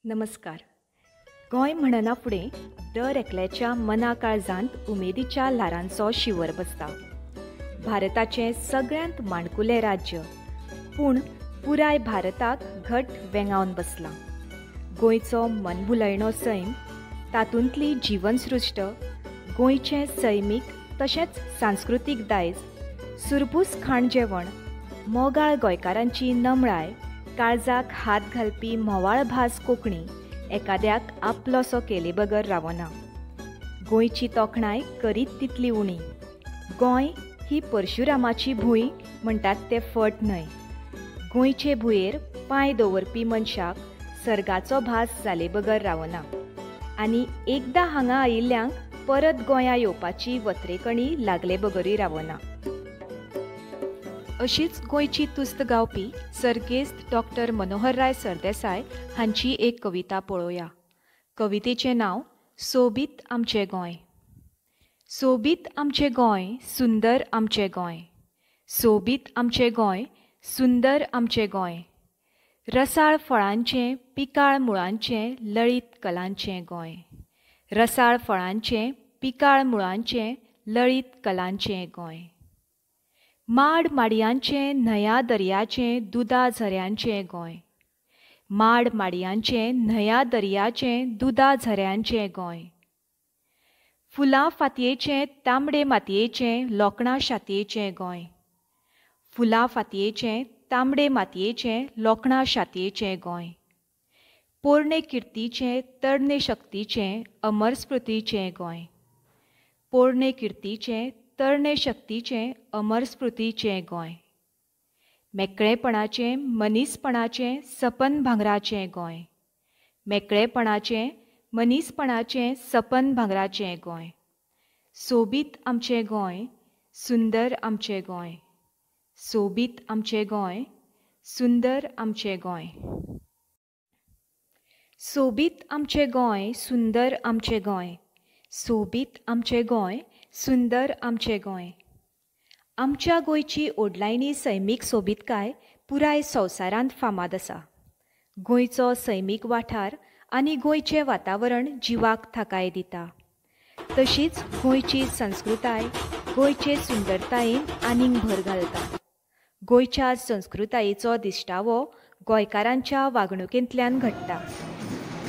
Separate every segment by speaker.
Speaker 1: नमस्कार. गोंय म्हणना फुडें दर एकल्याच्या मना काळजांत उमेदीच्या ल्हारांचो शिंवर बसता. भारताचें सगळ्यांत माणकुलें राज्य, पूण पुराय भारताक घट वेंगावन बसलां. गोंयचो मनभुलयणो सैम, तातूंतली जिवनसृश्ट, गोंयचें सैमीक तशेंच सांस्कृतीक दायज, सुरबूस खाण जेवण, मोगाळ गोंयकारांची नमळाय, काळजाक हात घालपी म्होंवाळ भास कोंकणी एकाद्याक आपलोसो केले बगर रावना. गोंयची तोखणाय करीत तितली उणी. गोंय ही परशुरामाची भूंय म्हणटात तें फट न्हय. गोंयचे भुंयेर पांय दवरपी मनशाक सर्गाचो भास जाले बगर रावना आनी एकदां हांगा आयिल्ल्यांक परत गोंया येवपाची वत्रेकणी लागले बगरूय रावना. अशीच गोंयची तुस्त गावपी सर्गेस्त डॉक्टर मनोहरराय सरदेसाय हांची एक कविता पळोवया. कवितेचें नांव सोबीत आमचें गोंय. सोबीत आमचें गोंय, सुंदर आमचें गोंय, सोबीत आमचें गोंय, सुंदर आमचें गोंय, रसाळ फळांचें पिकाळ मुळांचें लळीत कलांचें गोंय, रसाळ फळांचें पिकाळ मुळांचें लळीत कलांचें गोंय, माड माडयांचें न्हंया दर्याचें दुदा झऱ्यांचें गोंय, माड माडयांचें न्हंया दर्याचें दुदा झऱ्यांचें गोंय, फुलां फातयेचें तांबडे मातयेचें लोकणा शातयेचें गोंय, फुलां फातयेचें तांबडे मातयेचें लोकणा शातयेचें गोंय, पोरणे किर्तीचें तरणे शक्तीचें अमरस्मृतीचें गोंय, पोरणे किर्तीचें तरणे शक्तीचें अमरस्मृतीचें गोंय, मेकळेपणाचें मनीसपणाचें सपन भांगराचें गोंय, मेकळेपणाचें मनीसपणाचें सपन भांगराचें गोंय, सोबीत आमचें गोंय, सुंदर आमचें गोंय, सोबीत आमचें गोंय, सुंदर आमचें गोंय. सोबीत आमचें गोंय, सुंदर आमचें गोंय, सोबीत आमचें गोंय, सुंदर आमचें गोंय. आमच्या गोंयची ओडलायणी सैमीक सोबीतकाय पुराय संवसारांत फामाद आसा. गोंयचो सैमीक वाठार आनी गोंयचें वातावरण जिवाक थाकाय दिता. तशीच गोंयची संस्कृताय गोंयचे सुंदरतायेन आनीक भर घालता. गोंयच्या संस्कृतायेचो दिश्टावो गोंयकारांच्या वागणुकेंतल्यान घडटा.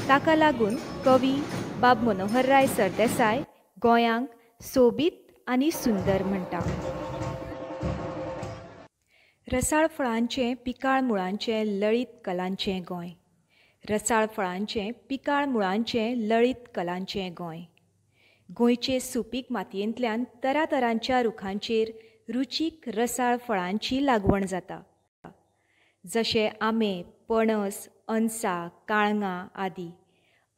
Speaker 1: ताका लागून कवी बाब मनोहरराय सरदेसाय गोंयांक सोबीत आनी सुंदर म्हणटा. रसाळ फळांचें पिकाळ मुळांचें लळीत कलांचें गोंय, रसाळ फळांचें पिकाळ मुळांचें लळीत कलांचें गोंय. गोंयचे सुपीक मातयेंतल्यान तरातरांच्या रुखांचेर रुचीक रसाळ फळांची लागवण जाता, जशे आंबे, पणस, अनसां, काळंगां आदी.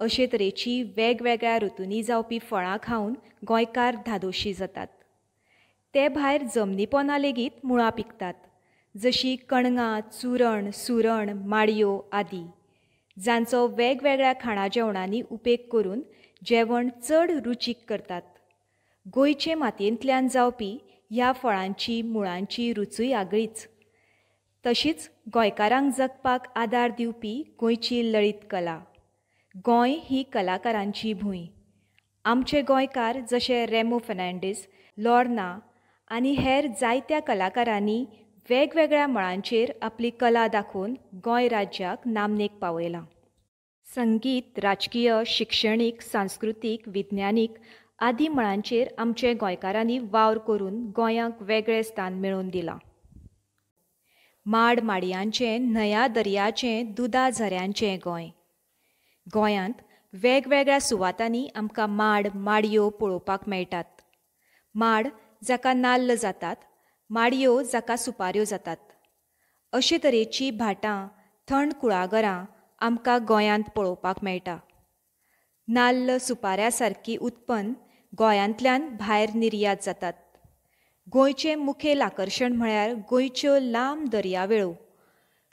Speaker 1: अशे तरेची वेगवेगळ्या ऋतूंनी जावपी फळां खावन गोंयकार धादोशी जातात. ते भायर जमनीपोना लेगीत मुळां पिकतात, जशीं कणगां, चुरण, सुरण, माडयो आदी, जांचो वेगवेगळ्या खाणा जेवणांनी उपेग करून जेवण चड रुचीक करतात. गोंयचे मातयेंतल्यान जावपी ह्या फळांची मुळांची रुचूय आगळीच. तशीच गोंयकारांक जगपाक आदार दिवपी गोंयची लळीत कला. गोंय ही कलाकारांची भूंय. आमचे गोंयकार जशे रेमो फर्नांडीस, लोर्ना आनी हेर जायत्या कलाकारांनी वेगवेगळ्या मळांचेर आपली कला दाखोवन गोंय राज्याक नामनेक पावयलां. संगीत, राजकीय, शिक्षणीक, सांस्कृतीक, विज्ञानीक आदी मळांचेर आमचे गोंयकारांनी वावर करून गोंयांक वेगळें स्थान मेळोवन दिलां. माड माडयांचें न्हंया दर्याचें दुदा झऱ्यांचें गोंय. गोंयांत वेगवेगळ्या सुवातांनी आमकां माड माडयो पळोवपाक मेळटात. माड जाका नाल्ल जातात, माडयो जाका सुपाऱ्यो जातात. अशे तरेचीं भाटां, थंड कुळागरां आमकां गोंयांत पळोवपाक मेळटा. नाल्ल सुपाऱ्या सारकी उत्पन्न गोंयांतल्यान भायर निर्यात जातात. गोंयचें मुखेल आकर्शण म्हळ्यार गोंयच्यो लांब दर्यावेळो,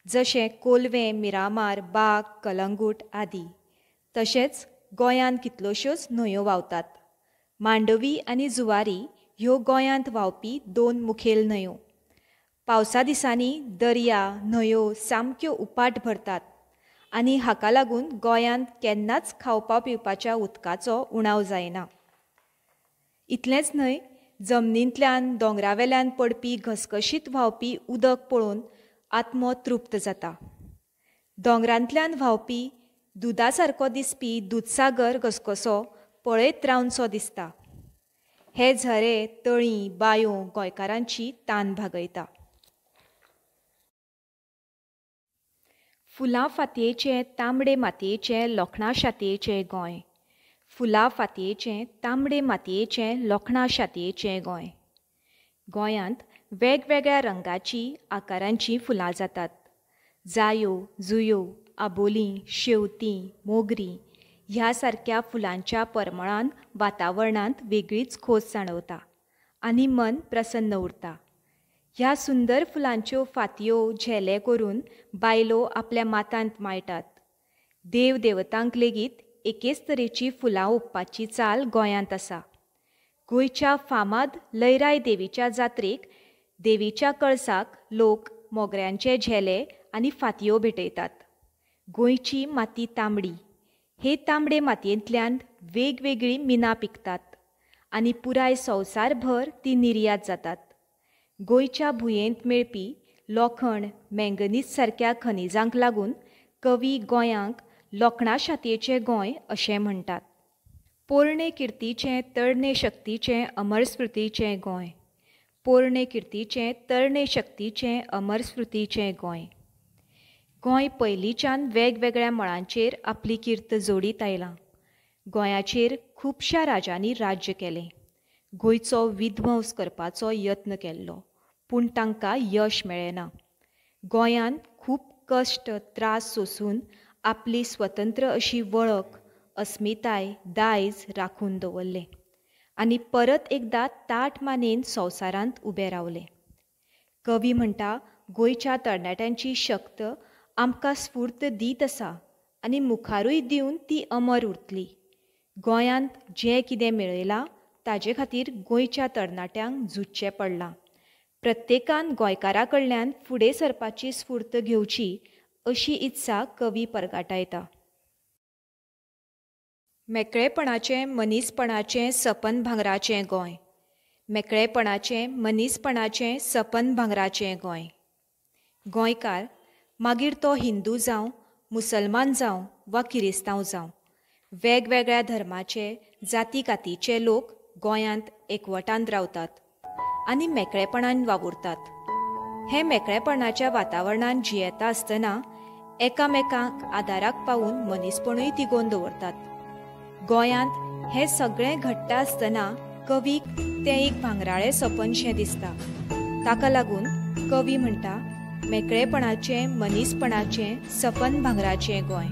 Speaker 1: जशें कोलवें, मिरामार, बाग, कलंगूट आदी. तशेंच गोंयांत कितल्योश्योच न्हंयो व्हांवतात. मांडवी आनी जुवारी ह्यो गोंयांत व्हांवपी दोन मुखेल न्हंयो. पावसा दिसांनी दर्या, न्हंयो सामक्यो उपाट भरतात आनी हाका लागून गोंयांत केन्नाच खावपा पिवपाच्या उदकाचो उणाव जायना. इतलेंच न्हय, जमनींतल्यान दोंगरावेल्यान पडपी घसघशीत व्हांवपी उदक पळोवन आत्मो तृप्त जाता. दोंगरांतल्यान व्हांवपी दुदा सारको दिसपी दुदसागर घसघसो पळयत रावनसो दिसता. हे झरे, तळीं, बांयो गोंयकारांची तान भागयता. फुलां फातयेचें तांबडे मातयेचें लोखणा शातयेचें गोंय. फुलां फातयेचें तांबडे मातयेचें लोखणा शातयेचें गोंय. गोंयांत वेगवेगळ्या रंगाचीं, आकारांचीं फुलां जातात. जायो, जुयो, आबोलीं, शेंवतीं, मोगरीं ह्या सारक्या फुलांच्या परमळान वातावरणांत वेगळीच खोस जाणवता आनी मन प्रसन्न उरता. ह्या सुंदर फुलांच्यो फातयो, झेले करून बायलो आपल्या माथ्यांत माळटात. देव देवतांक लेगीत एकेच तरेची फुलां ओंपपाची चाल गोंयांत आसा. गोंयच्या फामाद लयराय देवीच्या जात्रेक देवीच्या कळसाक लोक मोगऱ्यांचे झेले आनी फातयो भेटयतात. गोंयची माती तांबडी. हे तांबडे मातयेंतल्यान वेगवेगळीं मिनां पिकतात आनी पुराय संवसारभर ती निर्यात जातात. गोंयच्या भुंयेंत मेळपी लोखण, मँगनीज सारक्या खनिजांक लागून कवी गोंयांक लोखणा शातयेचें गोंय अशें म्हणटात. पोरणे किर्तीचें तरणे शक्तीचें अमरस्मृतीचें गोंय. पोरणे किर्तीचें तरणे शक्तीचें अमरस्मृतीचें गोंय. गोंय पयलींच्यान वेगवेगळ्या मळांचेर आपली कीर्त जोडीत आयलां. गोंयाचेर खुबश्या राजांनी राज्य केलें. गोंयचो विध्वंस करपाचो यत्न केल्लो, पूण तांकां यश मेळ्ळें ना. गोंयान खूब कश्ट, त्रास सोंसून आपली स्वतंत्र अशी वळख, अस्मिताय, दायज राखून दवरलें आनी परत एकदां ताठ मानेन संवसारांत उबें रावलें. कवी म्हणटा, गोंयच्या तरणाट्यांची शक्त आमकां स्फूर्त दीत आसा आनी मुखारूय दिवन ती अमर उरतली. गोंयांत जें कितें मेळयलां ताजे खातीर गोंयच्या तरणाट्यांक झुजचें पडलां. प्रत्येकान गोंयकारा कडल्यान फुडें सरपाची स्फूर्त घेवची अशी इत्सा कवी परगटायता. मेकळेपणाचें, मनीसपणाचें सपन भांगराचें गोंय. मेकळेपणाचें, मनीसपणाचें सपन भांगराचें गोंय. गोंयकार मागीर तो हिंदू जावं, मुसलमान जावं वा किरिस्तांव जावं, वेगवेगळ्या धर्माचे, जाती कातीचे लोक गोंयांत एकवटान रावतात आनी मेकळेपणान वावुरतात. हें मेकळेपणाच्या वातावरणान जियेता आसतना एकामेकांक आदाराक पावून मनीसपणूय तिगोवन दवरतात. गोंयांत हें सगळें घडटा आसतना कवीक तें एक भांगराळें सपनशें दिसता. ताका लागून कवी म्हणटा, मेकळेपणाचें, मनीसपणाचें सपन भांगराचें गोंय.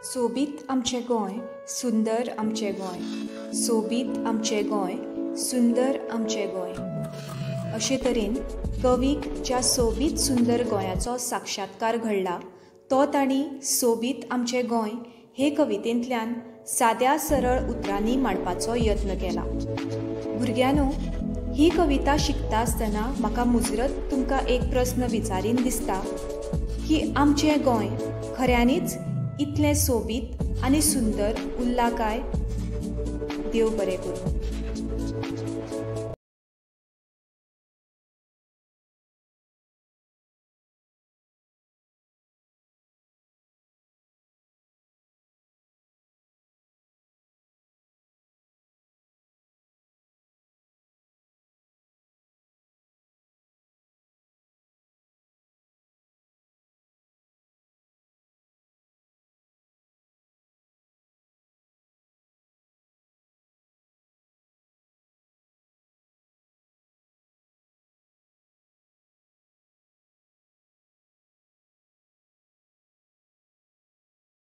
Speaker 1: सोबीत आमचें गोंय, सुंदर आमचें गोंय. सोबीत आमचें गोंय, सुंदर आमचें गोंय. अशे तरेन कवीक ज्या सोबीत सुंदर गोंयाचो साक्षात्कार घडला तो तांणी सोबीत आमचें गोंय हे कवितेंतल्यान साद्या सरळ उतरांनी मांडपाचो यत्न केला. भुरग्यांनो, ही कविता शिकता आसतना म्हाका मुजरत तुमकां एक प्रस्न विचारीन दिसता की आमचें गोंय खऱ्यांनीच इतलें सोबीत आनी सुंदर उरलां काय? देव बरें करूं.